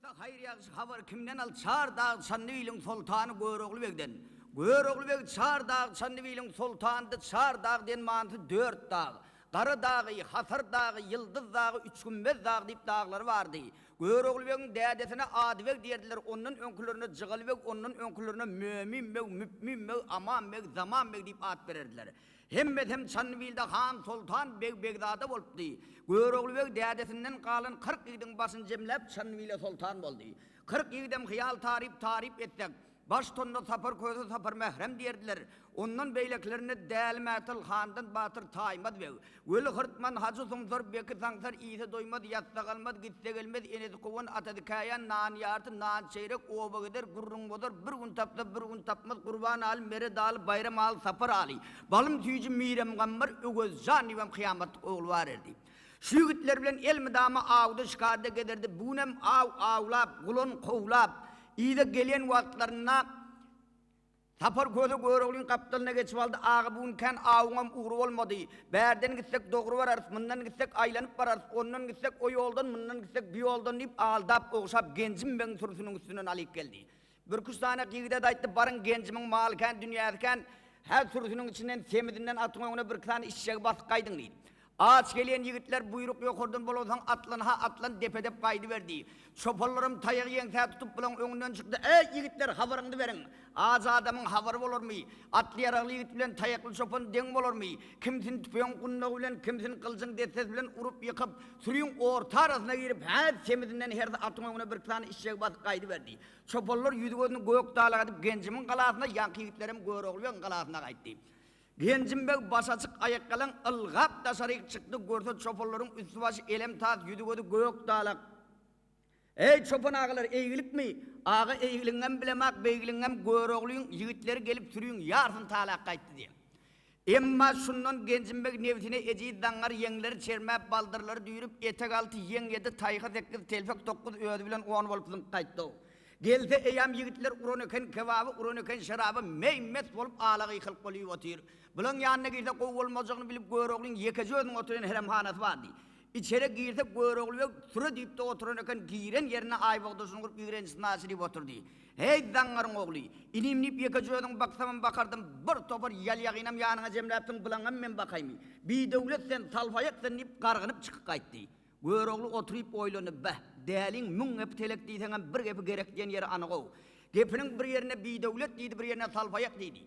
Çyksa haýyr-ýagşy habar kimden al Çar dag Çandybiliň soltany Görogly begden. Görogly beg Çar dag Çandybiliň soltanydy Çar dag diýen manysy dört dag. Gara dagy, Hasar dagy, Ýyldyz dagy, Üçgümmez dagy diýip daglary bardy. Görogly begiň dädesine Adybeg diýerdiler, ondan öňkülerine Jygaly beg, ondan öňkülerine Mömin beg, Müpmin beg, Aman beg, Zaman beg diýip at bererdiler. Hemmesem Çandybilde han, soltan, beg, begzada bolupdy. Görogly beg dädesinden galan 40 ýigidiň başyny jemläp Çandybile soltan boldy. 40 ýigidem hyýal taryp taryp etsek, baş tonna Sapar Köse Sapar Mährem diýerdiler. Ondan beýlekilerine Däli Mätel, Handan batyr Taýmaz beg, Weli Hyrtman, Hajy Sumsar, Beki Saňsar, Iýse doýmaz, ýatsa galmaz, gitse gelmez, enesi kowan, atasy käýän, nan ýarty, nan çeýrek, oba gezer, gürrüň bozar, bir gün tapsa, bir gün tapmaz, Gurban aly, Meret aly, Baýram aly, Sapar aly, Balym süýji, Mirem Gammar, Öwez jan diýibem kyýamatlyk ogly bar erdi. Şu ýigitler bilen elmydama awda-şikarda gezerdi, bu günem aw awlap, gulan kowlap, yza gelýän wagtlarynda, Sapar Köse Göroglyň gapdalyna geçip aldy, Aga, bu gün kän awuňam ugry bolmady. Bärden gitsek dogry bararys, mundan gitsek aýlanyp bararys, ondan gitsek o ýoldan, mundan gitsek bu ýoldan diýip, aldap, ogşap Genjim begiň sürüsiniň üstünden alyp geldi. Birküç sany ýigide-de aýtdy, Baryň, Genjimiň maly kän, dünýäsi kän, hä sürüsiniň içinden semizinden atyň öňüne birki sany işşegi basyp gaýdyň diýdi. Aç gelýän ýigitler buýruk ýokardan bolansoň atlan-ha atlan depe-dep gaýdyberdi. Çopanlaram taýagy ýeňsä tutup bulaň öňünden çykdy, Eý, ýigitler, habaryňyzy beriň! Aç adamyň habary bolarmy? Atly-ýaragly ýigit bilen taýakly çopan deň bolarmy? Kimsini tüpeňiň gundagy bilen, kimsini gylyjyň dessesi bilen urup ýykyp, süriň orta arasyna girip, hä semizinden hersi atyň öňüne birki sany işşegi basyp gaýdyberdi. Çopanlar ýüzi-gözüni gök-dalak edip Genjimiň galasyna, ýaňky ýigitlerem Görogly begiň galasyna gaýtdy. Genjim beg başaçyk aýakýalaň ylgap daşaryk çykdy, görse çopanlaryň üsti-başy elem-tas, ýüzi-gözi gök-dalak. Eý, çopan agalar, eýgilikmi? Aga, eýgiligiňem bilemak, beýgiligiňem Göroglyň ýigitleri gelip sürüň ýarsyny talap gaýtdy diýen. Emma şundan Genjim beg nebsine ejiz zaňňar ýeňleri çermäp, baldyrlary düýrüp, etek alty, ýeň ýedi, taýha sekiz, telpek dokuz, özi bilen on bolup zyňyp gaýtdy-ow. Gelse eýýäm ýigitler uran eken kebaby, uran eken şeraby, meý-mes bolup ala gykylyk bolup otyr. Bulaň ýanyna girse gowy bolmajagyny bilip Göroglyň ýekeje özüniň oturýan heremhanasy bardy. Içere girse Görogly beg süre düýpde oturan eken, giren ýerinde aýbogdaşyny gurup ýigrenjisini aşyryp otyrdy. Heý, zaňňaryň ogly, inim diýip ýekeje özüňi baksamam bakardym, bir topar ýalýagynam ýanyňa jemläpsiň, bulaňam men bakaýmy? Bidöwlet sen, salpaýak sen diýip gargynyp çykyp gaýtdy. Görogly oturyp oýlandy, Beh, däliň müň gepi telek diýseňem bir gepi gerek diýen ýeri anyg-ow. Gepiniň bir ýerinde bidöwlet diýdi, bir ýerinde salpaýak diýdi.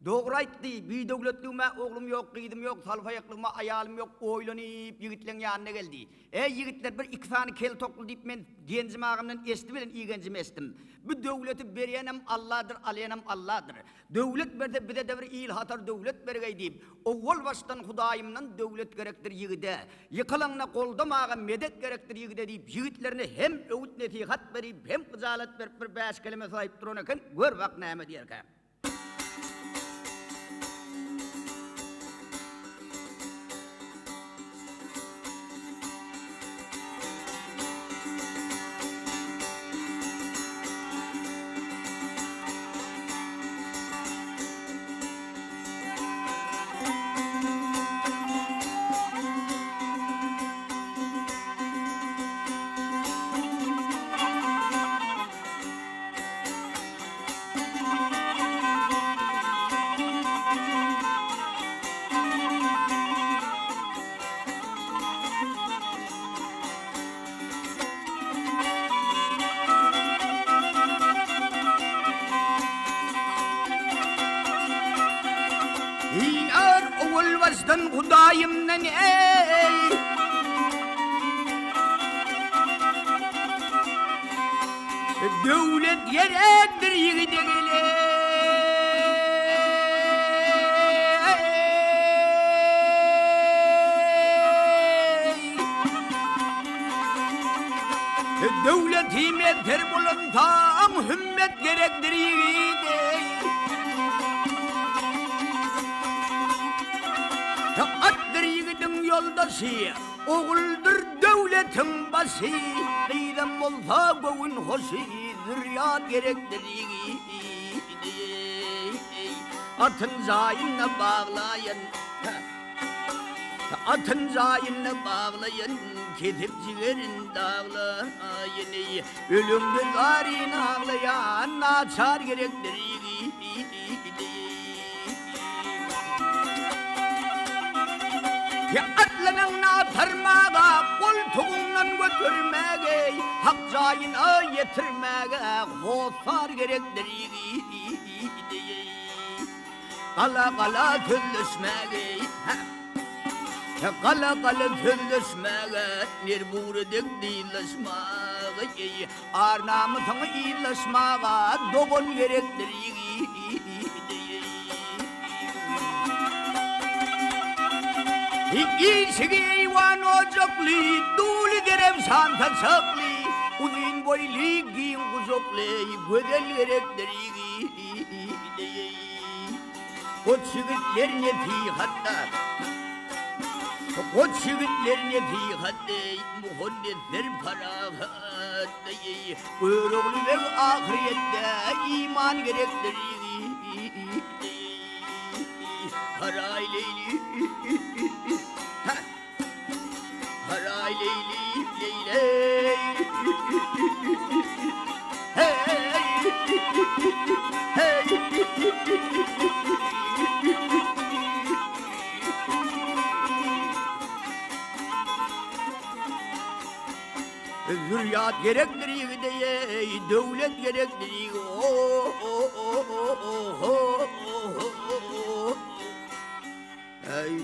Dogry aýtdy, bidöwletligime oglum ýok, gyzym ýok, salpaýaklygyma aýalym ýok, oýlanyp ýigitleň ýanyna geldi. Eý, ýigitler, bir iki sany kel tokly diýip men Genjim agamdan eşdibilen igenjimi eşitdim. Bu döwleti berýänem Alladyr, alýanam Alladyr. Döwlet berse bize-de bir il hatar döwlet bergeý diýip, owwal başdan Hudaýymdan döwlet gerekdir ýigide, ýykylaňda goldamaga medet gerekdir ýigide diýip, ýigitlerine hem öwüt-nesihat berip, hem gyjalat berip bir bäş keleme saýyp duran eken, gör bak näme diýerkä. Ýar owal başdan Hudaýymdan eý. Döwlet gerekdir ýigide gele. Döwleti mezher bolansaň, hümmet gerekdir ýigide. Atdyr ýigidiň ýoldaşy, oguldyr döwletiň başy, gyzam bolsa göwün hoşy, zürýat gerekdir ýigide. Atyn jaýynda baglaýan. Atyn jaýynda baglaýan. Kesip jigerin daglaýyn eý. Ölümde zaryn aglaýan naçar gerekdir ýigit eý. Atlanyň atarmaga, goltugyňdan götermäge, hak jaýyna ýetirmäge hossar gerekdir ýigit eý. Gala-gala sözleşmäge, gala-gala sözleşmäge, nerbugra dek dyzlaşmaga, ar-namysyňy yzlaşmaga dogan gerekdir ýigit eý. Işigi eýwan ojakly, duly derewşan saçakly, uzyn boýly, giň gujakly, gözel gerekdir ýigit eý. Goç ýigitler nesihatda, Goç ýigitler nesihatda, Muhannetler parahatda, Görogly beg ahyrýetde, Iman gerekdir ýigit. Haraý leýli, Haraý leýli, leýleý. Zürýat gerekdir ýigide eý, döwlet gerekdir ýigide o-o-o-o-o-ho-ho-ho. Eý.